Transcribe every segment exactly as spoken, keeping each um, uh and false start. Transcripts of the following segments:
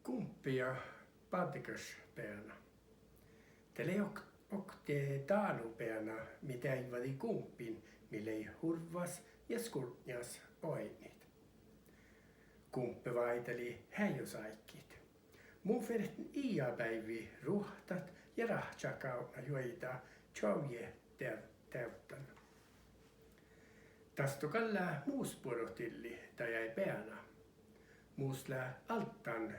Gumpe ja báddeggaš beana. Dat lei ok-, oktii dálubeana mii deaivvadii gumppiin, mii lei hurvvas ja skurdnjas oaidnit. Gumpe váidalii heajosáiggit: Mun ferten iđa beaivvi ruohtat ja rahčat gávdnat juoidá čoavjji deav-, deavddan. Dasto gal lea mus buoret dilli, dajai beana. Mus lea alddán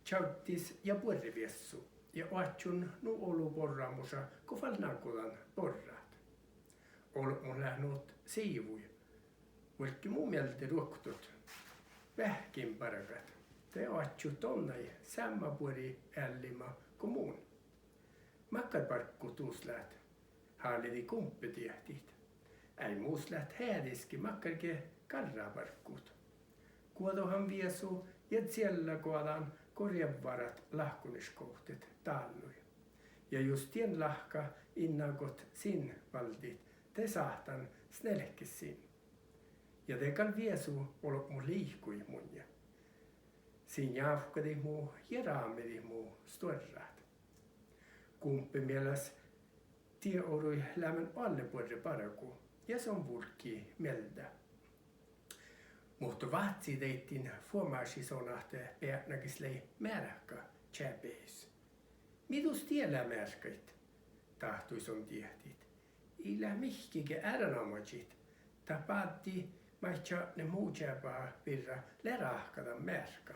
čavddis ja buorre viessu ja oaččun nu olu borramuša go fal nagodan borrat. Olbmot leat nu sivui. Vuolggii mu mielde ruoktot veahkkin bargat. De oaččut donnai seamma buori eallima go mun. Makkár barggut dus leat? Háliidii gumpe diehtit. Eai mus leat heađiske makkárge garrabarggut. Guođohan viesu ja ciellagoađán go rievvárat lahkonišgohtet dállui. Ja jus dien lahka in nagot sin váldit, de sáhtán snelkes sin. Ja de gal viesu olbmot liikojit munnje. Sii njávkkadit mu ja rámidit mu stuorrát. Gumpe mielas die orui leamen oalle buorre bargu ja son vulggii mielde. Muhto vázzi deittin fuomášii son ahte beatnagis lei mearka čeabehis. Mii dus die lea mearkkaid? Dáhtui son diehtit. Ii leat mihkkege earenoamážit. Dat báddi maid čatnet mu čeabeha birra lea ráhkadan mearka.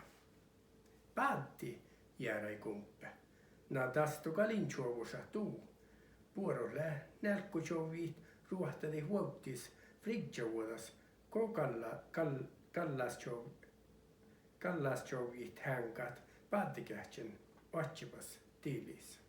Báddi? jearai gumpe. Na dasto gal in čuovo šat du. Buoret lea nealggočoavjjit ruohtadit vuovddis friddjavuođas go galla-, gal-, gallasčoav-, gallasčoavjjit heaŋgát báddegeahčen oadjebas dilis.